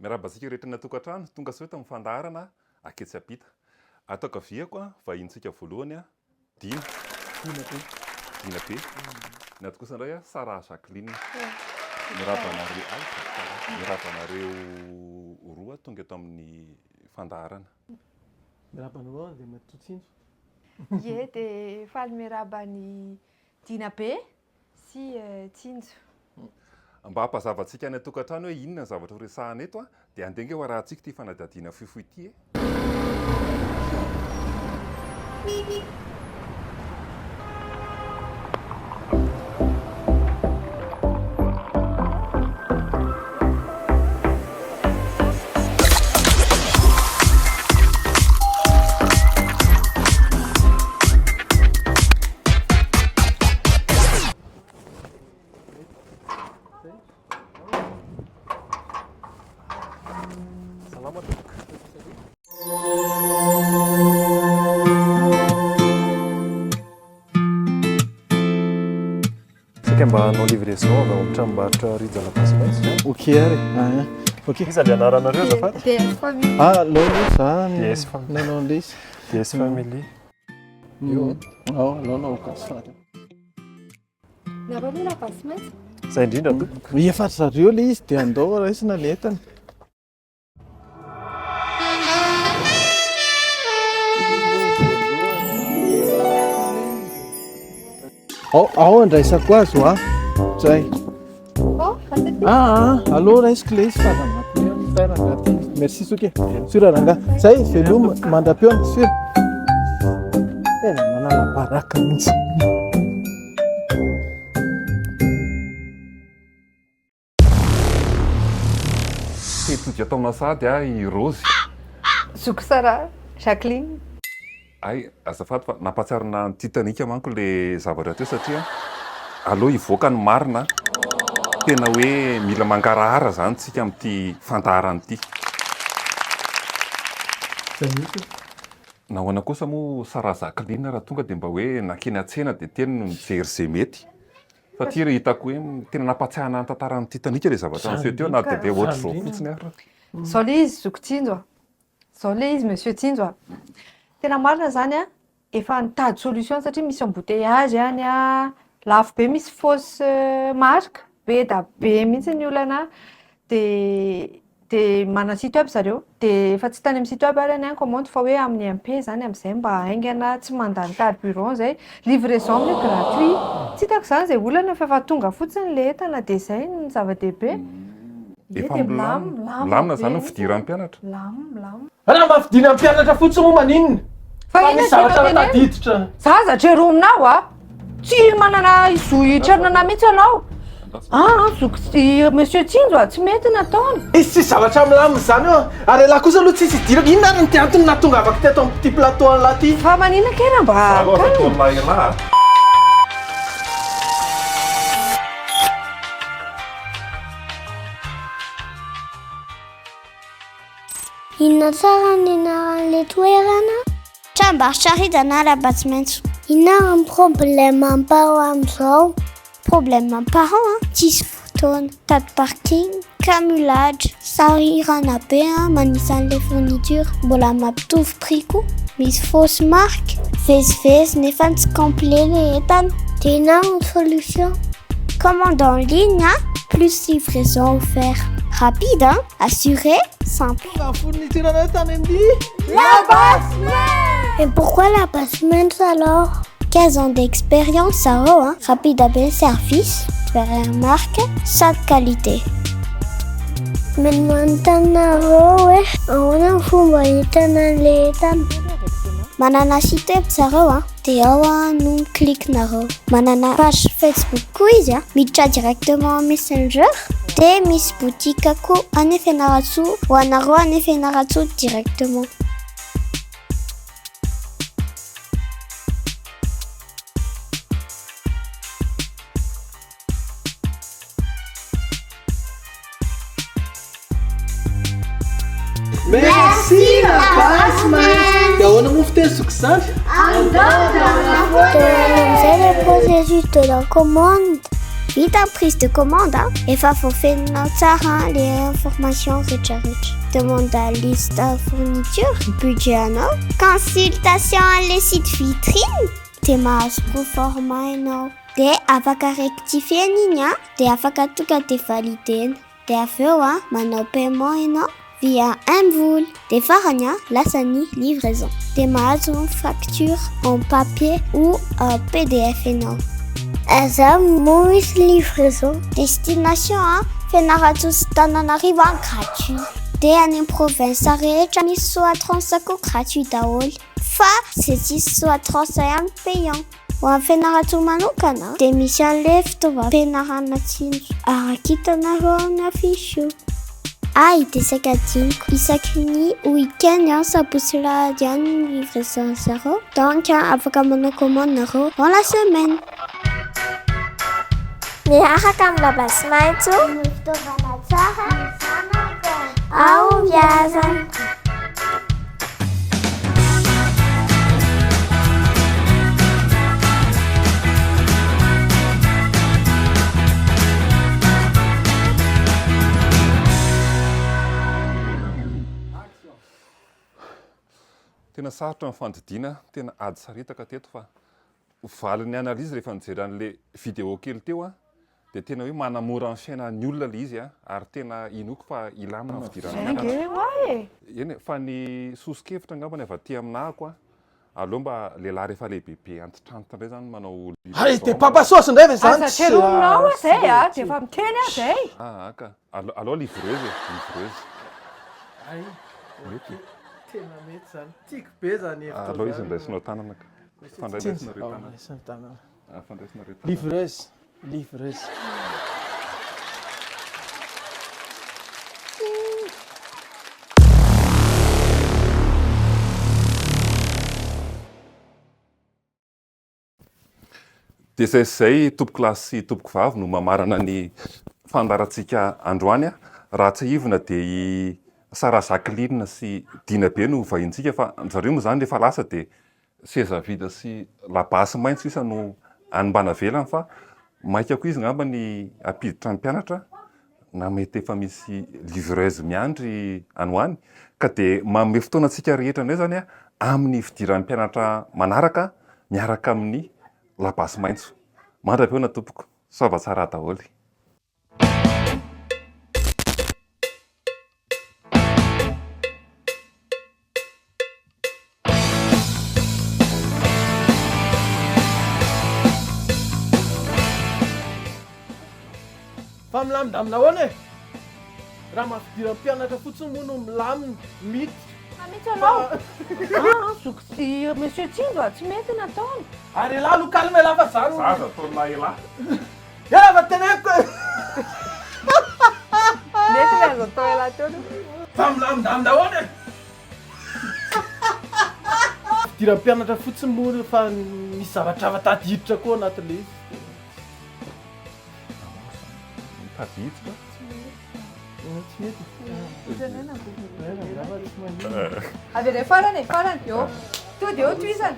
Miarahaba antsika rehetra any an-tokantrano, tonga soa eto amin'ny fandaharana Aketsy Ampita. Ato ankaviako, vahinintsika voalohany, Dina. Dina be. Dina be. Ny ato kosa indray, Sarah Jacqueline. Miarahaba anareo, ay, Sarah. Miarahaba anareo roa tonga eto amin'ny fandaharana. Miarahaba anareo Andriamatoa Tsinjo. Ie, dia faly miarahaba an'i Dina be sy Tsinjo. Mba hampazava antsika any an-tokantrano hoe inona ny zavatra ho resahana eto dia andeha ange ho arahantsika ity fanadihadiana fohifohy ity e. Salama tompoko. Saika mba hanao livraison avy ao amin'ny tranombarotra Rija La Passe Maitso. Ok ary. Ah, ok. Iza le anaranareo azafady? DS Family. Ah, aleo aloha za DS Family. nanao an'ilay izy. DS Family. Io. Ao, aleo anao gasy farany. Nareo ve La Passe Maitso? Zay indrindra tompoko. Efa ry zareo ilay izy dia andao raisina ny entana. Ao, ao andraisako azy hoa. Zay. Oh, Ah, ah, aleo raisiko ilay izy fa aza mampiomehy Zay rangahy ty. Merci zoky e. Sûr rangahy. Zay, veloma mandra-pihaona. Sûr. Tena manala baraka mihitsy. Te hitodika taona sahady aho i Rozy. Zoky Sarah, Jacqueline. Hay, azafady fa nampahatsiaro an'i Titanic manko le zavatra teo satria aleo hivoaka ny marina a! Tena hoe mila mangarahara zany tsika amin'ity fandaharana ity. Zay mihitsy. Nahoana kosa moa Sarah Jacqueline raha tonga dia mba hoe nankeny an-tsena dia teny no nijery ze mety? Fa ty re hitako hoe tena nampatsiahy anah ny tantaran'ny Titanic le zavatra niseho teo na dia dia ohatr'izao fotsiny ary. Zao le izy zoky Tsinjo a! Zao le izy monsieur Tsinjo a! Tena marina zany a, efa nitady solution satria misy embouteillage any a, lafo be misy fausse marque, be da be mihitsy ny olana de De manana site web zareo, de efa tsy tany amin'ny site web ary ny ahy ny commande fa hoe amin'ny MP zany amin'izay mba haingana tsy mandany carburant zay, livraison amin'io gratuit, tsy hitako zany zay olana fa efa tonga fotsiny le entana de zay no zava-dehibe. Ie Efa de milamina, milamina milamina be zany ny mihitsy fidiran'ny mpianatra? Milamina, milamina. Raha mba fidinan'ny mpianatra fotsiny moa maninona? Fa Fa inona misy zavatra tianao tenenina? tadiditra. Zaza trerominao a! Tsy manana zo hitrerona anah mihitsy ianao. Ah, zoky tsy monsieur Tsinjo a, tsy mety ny ataony. Izy tsisy zavatra milamina izany eo ary elah kosa aloha tsisy idirako. Inona ary ny ty antony nahatongavako teto amin'ity plateau an'lah ty? Fa maninona kay raha mba Za aloha aza calme? ataon'lah elah a. Inona tsara ny anaran'ilay toerana? Tranombarotra Ridana Rabatsimaitso. Inona ny problème am parents amizao? Problème am parents an, tsisy fotoana, tady parking, camulage, sahirana be an manisa an'ilay fourniture, mbola mampitovy prix koa, misy fausse marque, vezivezy nefa tsy complet le entana. Dia inona ny solution? Commande en ligne an, plus livraison offert, rapide an, assuré, simple. Tonga ny fourniture anareo tany amin'ny Et pourquoi la basement alors 15 ans d'expérience zareo an, rapide be ny service, vraie marque sady qualité. Mety manontany nareo hoe ahoana ny fomba ahitana an'ilay entana? Manana site web zareo an, dia ao an no mi-clique nareo. Manana page Facebook koa izy an, miditra directement messenger, dia misy boutique koa any Fianarantsoa ho anareo any Fianarantsoa directement. Merci la Basman! Dia ahoana moa fiteny zoky izany? Dia amin'izay le processus de la commande. Vita ny prise de commande a, efa voafeninao tsara le information rehetrarehetra. Demande liste fourniture, budget anao, consultation an'le site vitrine, de mahazo proforma ianao. De afaka rectifier-na iny a, de afaka tonga de validena. De avy eo a, manao paiement ianao via MVola. De farany a, lasa ny livraison. De mahazo facture en papier ou PDF ianao. Aza moa misy livraison. Destination a, Fianarantsoa sy Tananarivo a, gratuit. De any amin'ny province rehetra misy Soatrans koa gratuit daholo. Fa zay tsisy Soatrans ihany payant. Ho an'ny Fianarantsoa manokana dia misy an'ilay fitaovam-pianarana tsinjo araka hitanareo amin'ny affiche io. Ay, dia saika adinoko, isaky ny week-end an, sabotsy sy alahady ihany ny livraison zareo, donc afaka manao commande nareo dans la semaine. Miaraka amin'ny labasy maitso. Ny fitaovana tsara ahombiazana. Tena sarotra ny fandidiana, tena ady saritaka teto fa valin'ny analyse rehefa nijery an'le vidéo kely teo aho dia tena hoe manamora ny fiainan'ny olona le izy ary tena inoako fa hilamina ny fidirana Zay ange hoa e! Eny e, fa ny soso-kevitra angambany avy aty aminahako an, aleo mba lehilahy rehefa lehibebe antitrantitra indray zany manao Hay dia papa sauce indray ve zany Aza terominao aho zay a, dia efa miteny aho zay. Aa ka, aleo livreuse e, livreuse. Hay, ok, tena mety zany, tiako be zany hevitra zany. Aleo izy andraisinao tanana ka. Fandraisinareo tanana. Fandraisinareo tanana. Livreuse, livreuse. Dia izay sy izay tompokolahy sy tompokovavy no mamarana ny fandaharantsika androany. Raha tsiahivina dia i Sarah Jacqueline sy Dina Be no vahintsika fa zareo moa izany rehefa lasa dia Seza vide sy labasy maitso sisa no any mba navelany fa maika koa izy ngamba ny hampiditra ny mpianatra na mety efa misy livreuse miandry any ho any ka dia manome fotoana antsika rehetra indray izany amin'ny fidiran'ny mpianatra manaraka miaraka amin'ny labasy maitso. Mandra-pihaona tompoko. Soava tsara daholo. Fa milamindamina ahoana e? Raha maha fidiran'ny mpianatra fotsiny moa no milamina, miditra. Fa mihitsy ianao. Ah, zoky sy monsieur Tsinjo a, tsy mety ny ataony. Ary elah aloha calme elah fa za no. Zaza ataon'lah elah. Elah fa teneniko e. Mety ilay azo atao elah teo aloha. Fa milamindamina ahoana e? Fidiran'ny mpianatra fotsiny moa fa misy zavatra hafa tady hiditra koa anatin'ilay izy. Mitady hiditra? Tsy mety. Avereno farany e, farany. Eo. Tonga dia eo tohizana.